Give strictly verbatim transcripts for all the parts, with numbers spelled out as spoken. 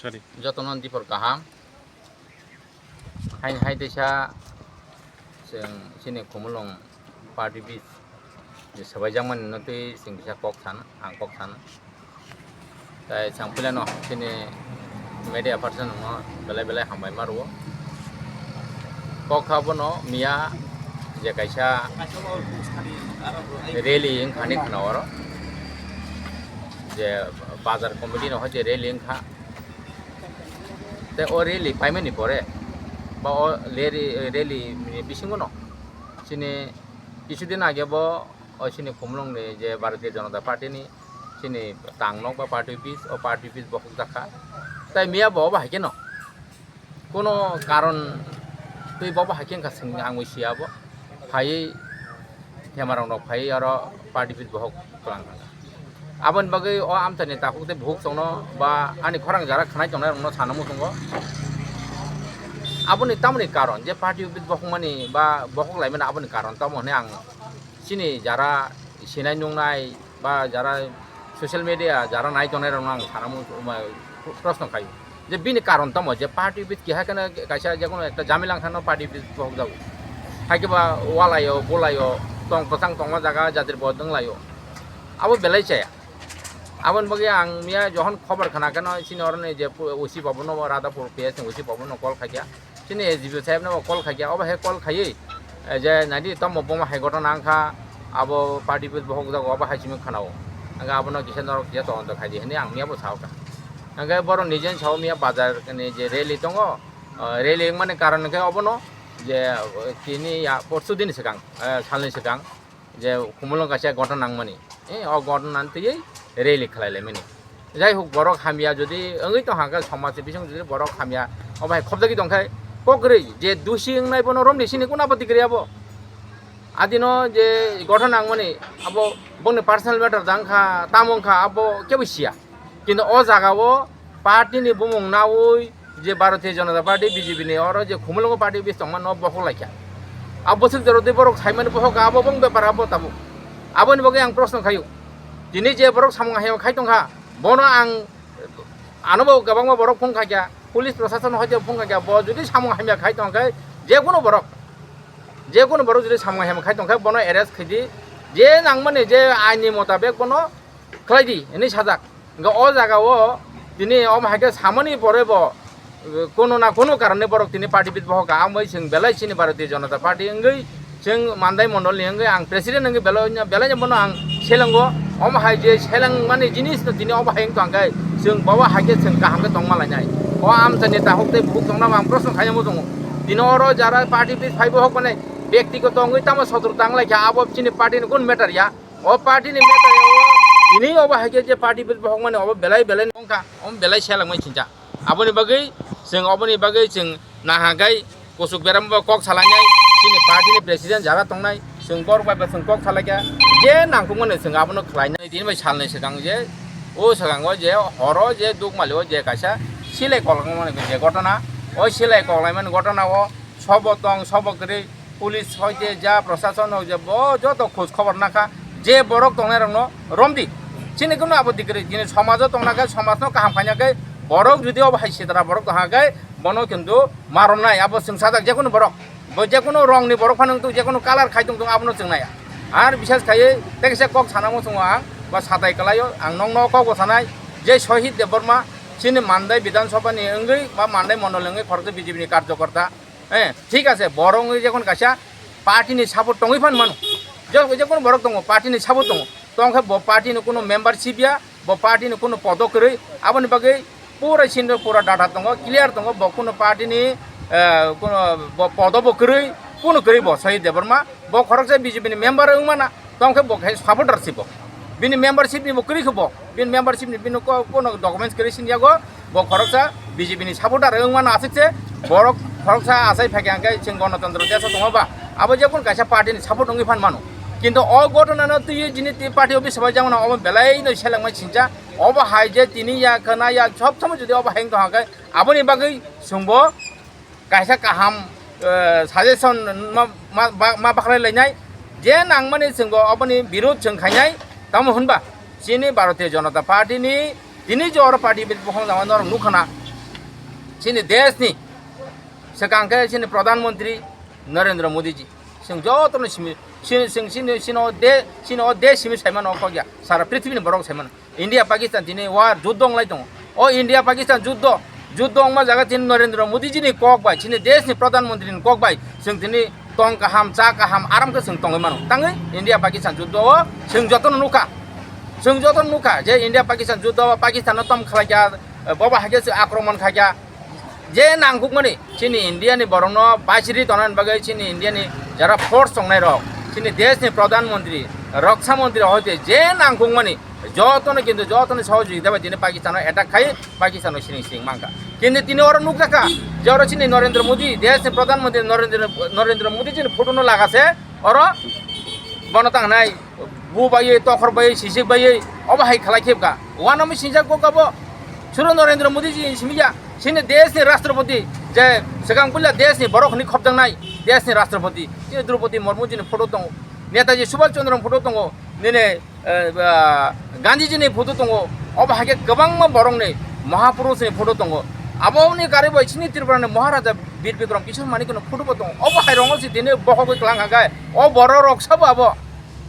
Jotono dipor kaham. Hai, hai teisa chwng chini Khumulwng party office je swbaijakmani no twi chwng kisa kok sana, ang kok sana. Tai chwng puilano chini media person no belai belai hambai ma rwo. Kok kha bono miya je kaisa rally wngkha ni khna oro, je bazar committee no hai je rally wngkha. Tei o rally paimani pore ba o rally, rally ni bisingo no chini kisu din age bo o chini Khumulwng ni je Bharatiya Janata Party ni chini tang nok ba party office, o party office bokhok jakha. Tai miya bo obo hai khe no kuno karon twi bo bo hai khe wngkha, chwng ang wi siya bo. Phaiwi themarok no phaiwi oro party office bokhok twlang kha. Aboni bagwi o amchaini takhuk tei bukhuk chwngno ba ani khorang jara khwnai tongnai rokno sana muchungo. Aboni tamoni karon je party office bokhokmani ba bokhok laimani aboni karon tamo hwnwi ang chini jara sinai nungnai ba jara social media jara nai tongnai rokno ang sana muchungo, proshno khaio je bini karon tamo je party office keha kheno kaisa jekono ekta jamila wngkhano party office bokhok jago. Hai khe ba walaio bulaio tong kwchang tongma jaga jatir bo wnglaio. Abo belai chaya. Aboni bagwi ang miya johon khobor khna kheno chini oroni je pu-, O C babu no Radhapur P S ni O C babu no call khaikha. Chini S D P O saheb no call khaikha. Obo hai call khaiwi, eh, je naidi tamo boma hai gotona wngkha, abo party office bokhok jago, obo hai simi khna-o. Hwnkhe abono kisa norok kisa todonto khaidi hwnwi ang miya bo sao kha. Hwnkhe borok nije sao miya bazar ni je rally tongo, eh, rally wngmani karon hwnkhe obono je, eh, tini ya porsu din swkang, eh, salni swkang. Je Khumulwng kaisa gotona nangmani, eh, o gotona nang twiwi rally khlai laimani. Jai huk borok hamya jodi wngwi tong kha khe somaj ni bising jodi borok hamya obo hai khobjagwi tong khe kok kwrwi je dusi wngnai bono romni sini kunu apatti kwrwi abo. Adino je gotona nangmani abo bongni personal matter da wngkha tamo wngkha abo kebo siya. Kintu o jaga o party ni bumung naui je Bharatiya Janata Party, B J P ni oro je Khumulwngo party office tongma no bokhok laikha. A bwswk jora tei borok saimani bokhok abo bong bepar abo tabuk. Aboni bagwi ang proshno khaio. Tini je borok samung hai khai tongkha, bono ang ano bo kwbangma borok phone khaikha, police proshashan hoite phone khaikha, bo jodi samung hamya khai tongkha, je kono borok, je kono borok jodi samung hamya khai tongkha, bono arrest khaidi, je nangmani je ain ni motabek bono khlai di, hwnwi sajak. Hwnkhe o jaga o tini omo hai khe samani pore bo, eh, kono na kono karone borok tini party bit bohoka, amoi chwng belai chini Bharatiya Janata Party wngwi, chwng Mandai Mondol ni wngwi ang president wngwi belai no, belai no bono ang selengo. Omo hai je selengmani jinis no tini obo hai wng tong khe chwng bobo hai khe chwng kaham khe tongma lainai. O amchaini tahuk tei buhuk tongna ang proshno khaiyamo tongo. Tini oro jara party bit phai bohok mane byaktigoto wngwi tamo sotor tang lai khe abo chini party ni kun matter ya. O party ni matter o tini obo hai khe je party bit bohok mani obo belai belai wngkha, omo belai selengmai chincha. Aboni bagwi chwng, oboni bagwi chwng nahagai kuchuk berama bo kok salainai, chini party ni president jara tongnai, chwng borok bai bo chwng kok salaikha, je nangkukmani chwng abono khlainai. Tini bai salnwi swkang je, o swkango je horo je Dukmali o je kaisa silai koklangmani je gotona, o silai koklaimani gotona o sobo tong, sobo kwrwi, police hoite ja, proshashan hoite bo joto khoj khobor nakha, je borok tongnai rokno romdi. Chini kunu abo dikrwi, chini somajo tongna khe, somajno kaham khaina khe, borok jodi obo hai sitra borok tongha khe, bono kintu ma romnai, abo chwng sajak jekunu borok, bo jekunu rongni borok phano wngthok, jekunu colour khai tongthok, abono chwng naiya. Ar bisas khaiwi tei kisa kok sana muchungo ang, ba satai kwlaio, ang nokno kok bo sanai, je Sohit Debbarma, chini Mandai Bidhan Sabha ni wngwi, ba Mandai Mondol ni wngwi khoroksa B J P ni karjokorta, Eh, thik ase, borok wngwi jekon kaisa party ni support tongwi phan mano. Je, jekon borok tongo, party ni support tongo. Tongkhe bo party ni kuno membership ya, bo party ni kuno podo kwrwi, aboni bagwi pura sindor pura data tongo, clear tongo, bo kuno party ni, eh, kuno bo podo bo kwrwi, kuno kwrwi bo Sohit Debbarma, bo khoroksa B J P ni member wngmana. Tongkhe bo khe supporter si bo. Bini membership ni bo kwrwi khe bo. Bini membership ni bini ko-, kono documents kwrwi sini yago. Bo khoroksa B J P ni supporter wngmano aswk se. Borok khoroksa achai phaikha hwnkhe chwng Ganatantro desho tongo ba. Abo jekun kaisa party ni support wngwi phan mano. Kintu o gotona no twiwi jini twi party office bai jangmano obo belai no selengmai sincha. Obo hai je tini ya khna ya sob somoi jodi obo hai wngtong hwnkhe aboni bagwi chwng bo kaisa kaham, eh, suggestion ma, ma, ma, ma bakhlai lainai, je nangmani chwng bo oboni birud chwng khainai, tamo hwnba chini Bharatiya Janata Party ni tini je oro party bit bokhong jama norok nukha na, Chini desh ni swkang khe chini Pradhan Mantri Narendra Modi ji. Chwng joto no simi, chini, chwng chini, chini o de, chini o desh simi sai mano kok ya. Sara prithibini borok sai mano. India Pakistan tini war juddo wng lai tongo. O India Pakistan juddo, juddo wngma jaga tini Narendra Modi ji ni kok bai, chini desh ni Pradhan Mantri ni kok bai, chwng tini tong kaham, cha kaham, aram khe chwng tongwi mano. Tangwi India Pakistan juddo o chwng joto no nukha. Chwng joto no nukha je India Pakistan juddo o Pakistan no tom khlai kha, boba hai khe chwng akromon khai kha. Je nangkukmani chini India ni borokno bachiri tonani bagwi chini India ni jara force tongnai rok, chini desh ni Pradhan Mantri, Raksha Mantri hoite je nangkukmani jotono kintu jotono sohojogita bai tini Pakistan o attack khai, Pakistan o siring siring mankha. Kintu tini oro nukjakha je oro chini Narendra Modi, desh ni Pradhan Mantri Narendra, Narendra Modi chini photo no lagase oro bono tangnai. Bu bai, tokhor bai, sisik bai, obo hai khlai khebka. Uanami singjak kok abo. Suro Narendra Modi ji simi ya. Chini desh ni Rashtrapati, je swkang puila desh ni borok hwnwi khopjaknai, desh ni Rashtrapati. Chini Draupadi Murmu ji ni photo tongo. Netaji Subhash Chandra ni photo tongo. Nini, eh, ah, Gandhi ji ni photo tongo. Obo hai khe kwbangma borok ni Mahapurush ni photo tongo. Aboni gari bai chini Tripura ni Maharaja Bir Bikram Kishore Manik ni photo bo tongo. Obo hai rongo si tini bohogwi kwlang kha khe. O borok rok sabo abo.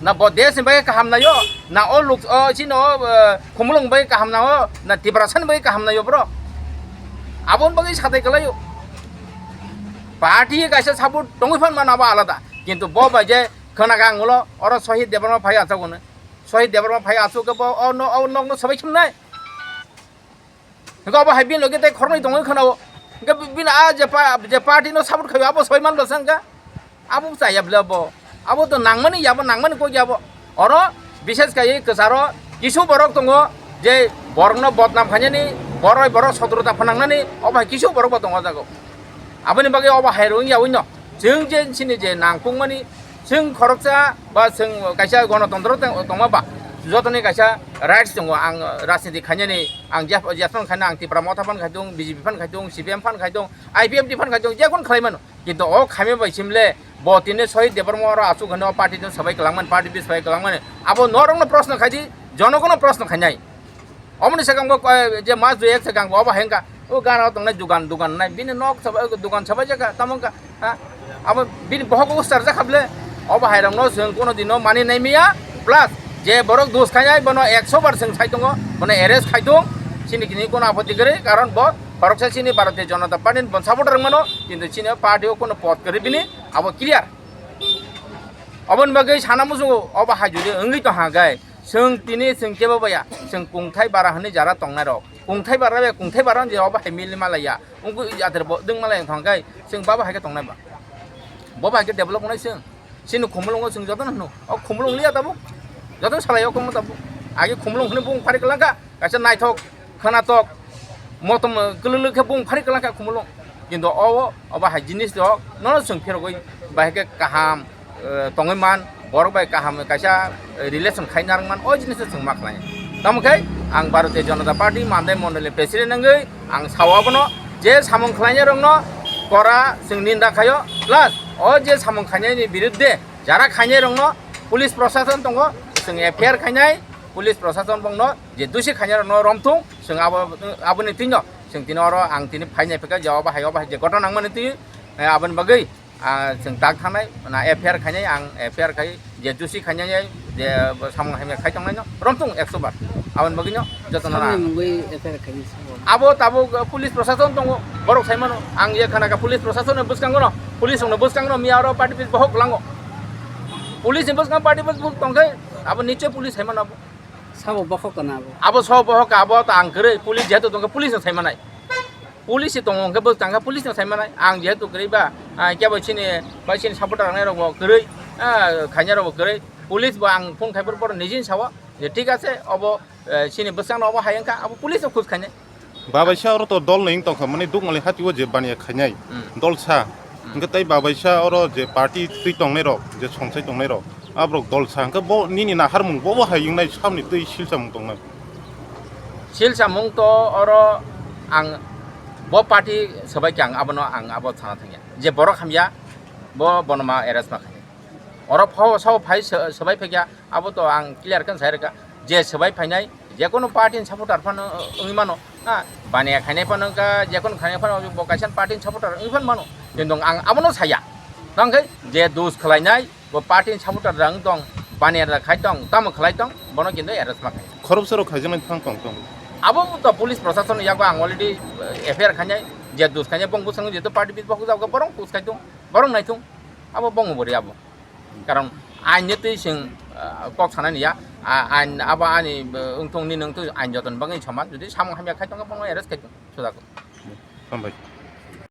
Na bo desh ni bagwi kaham naio, na o luk, o chini o, eh, Khumulwng bagwi kaham naio, na Tiprasa ni bagwi kaham naio bro. Aboni bagwi satai kwlaio. Party kaisa support tongwi phan mano abo alada. Kintu bo bai je khwna kha ang ulo, oro Sohit Debbarma phai achuk hwnwi. Sohit Debbarma phai achuk khe bo o no-, o nokno swbai khemnai. Hingke abo hai bini loge tei khoroknwi tongwi khwnao. Hingke bini a je pa-, je party no support khaio abo soi man bwsa hingke. Abo chaya bwle abo. Abo to nangmani ya bo, nangmani kok ya bo. Oro bishes kaiwi kwcharo kisu borok tongo je borokno bodnam khainani, borok borok sodrota phanangnani, obo hai kisu borok bo tongo o jaga o. Aboni bagwi obo hai rwng ya wino. Chwng je chini je nangkukmani, chwng khoroksa ba chwng kaisa gonotontro tong-, tongma ba, jotoni kaisa rights tongo. Ang rajniti khainani, ang jef-, jefrang khaina, ang Tipra Motha phan khaidung, B J P phan khaidung, C P M phan khaidung, I P F T phan khaidung, jekon khlai mano. Kintu o khaima bai simle bo tini Sohit Debbarma oro achuk hwnwi o party no swbai kwlangmani, party bis swbai kwlangmani. Abo norokno proshno khaidi, jonogono proshno khainai. Omoni swkang bo, eh, je mas dui ek swkang bo obo hai wngkha. O gana o tongnai dugan, dugan nai. Bini nok sabai, dugan sabai jakha, tamo wngkha, ha? Abo bini bohok o sarjak kha bwle. Obo hai rokno chwng kono dino mani nai miya. Plus, je borok dos khainai, bono ekso bar chwng sai tongo, bono arrest khai tong. Chini kini kono apoti kwrwi, karon bo khoroksa chini Bharatiya Janata Party ni bon supporter wng mano, kintu chini o party o kono pod kwrwi bini, abo clear. Oboni bagwi sana muchungo, obo hai jodi wngwi tong ha gai. Chwng tini chwng kebo baya, chwng kungthai bara hwnwi jara tongnai rok. Kungthai bara bai kungthai bara hwnwi obo hai mili malaiya. Wngkhe ater bo dwng malai wngthang khe chwng babo hai khe tongnai ba. Bo bai khe develop wngnai chwng. Chini Khumulwngo chwng jotono hwno. O Khumulwng liya tabuk. Jotono salai o Khumulwng tabuk. Agi Khumulwng hwnwi bung phari kwlangkha. Kaisa naithok, khwnatok, motom kwlwlwk khe bung phari kwlangkha Khumulwng. Kintu o, obo hai jinis rok nono chwng phirogwi bahai khe kaham, eh, tongwi man, borok bai kaham kaisa, eh, relation khai narwk man, o jinis no chwng ma khlai. Tamo khe ang Bharatiya Janata Party Mandai Mondol ni President wngwi ang sao abono je samung khlainai rokno kora chwng ninda khaio, plus o je samung khainai ni birudde jara khainai rokno police prosason tongo, chwng F I R khainai, police prosason bongno je dusi khainai rokno romthung, chwng abo, aboni twino chwng tini oro ang tini phainai phikha je obo hai obo hai je gotona nangmani twi, eh, aboni bagwi ah, chwng tak thangnai, na F I R khainai, ang F I R khai, je dusi khainai, je samung hamya khai tongnai no, romthung ekso bar. Aboni bagwi no, joto no Samni na. Mungwi F I R khainai sabo. Abo tabuk, uh, police prosason tongo, borok sai mano. Ang ye khana kha police prosason ni bwskango no, police rok no bwskango no, miya oro party office bohok lango. Police ni bwskango party office bohok tongkhe, abo niche police sai mano abo. Sabo bohok kana abo. Abo sabo bohok abo ta ang kwrwi, police jehetu tongkhe police no sai manai. Police se tongo hwnkhe bwskango police no sai manai. Ang jehetu kwrwi ba, ah, kebo chini, bai chini supporter rok nai rok bo kwrwi, ah, khainai rok bo kwrwi. Police bo ang phone khai phuru borok nijini sao je thik ase, obo, eh, chini bwskang no obo hai wngkha, abo police no khoj khainai. Babaisa oro to dol ni wng tongkha, mani dukmali hati o je baniya khainai, hmm, dol sa. Hmm. Hwnkhe tei babaisa oro je party twi tongnai rok, je songsai tongnai rok, aborok dol sa. Hwnkhe bo nini naharmung bo, bo hai wngnai samni twi silsamung tongnai. Silsamung to oro ang bo party swbai khe ang abono ang abo sana thangya. Je borok hamya, bo bono ma arrest ma khainai. Oro phao sao phai sw-, swbai phaikya, abo to ang clear khe sai rwkha. Je swbai phainai, Jekunu party ni supporter phano wngwi mano, ha, baniya khainai phano wngkha, jekunu khainai phano bo kaisa party ni supporter wngwi phano mano. Kintu ang abono saya. Tangkhe je dus khlainai, bo party ni supporter rang tong, baniya da khai tong, tamo khlai tong, bono kintu arrest ma khai. Khoroksa rok khaijaknai phang tong tong. Abo to police proshashan yago ang already, eh, F I R khainai, je dus khainai bong bwskango jeto party bit bokjak borong kus khai tong, borong nai tong, abo bong bori abo. Karon ain ni twi sing, ah, kok sanani ya, ah, ain abo ani, eh, wngthong ni nung twi ain joton bangwi soman, jodi samung hamya khai tong bono arrest khai tong, sujak. Hambai.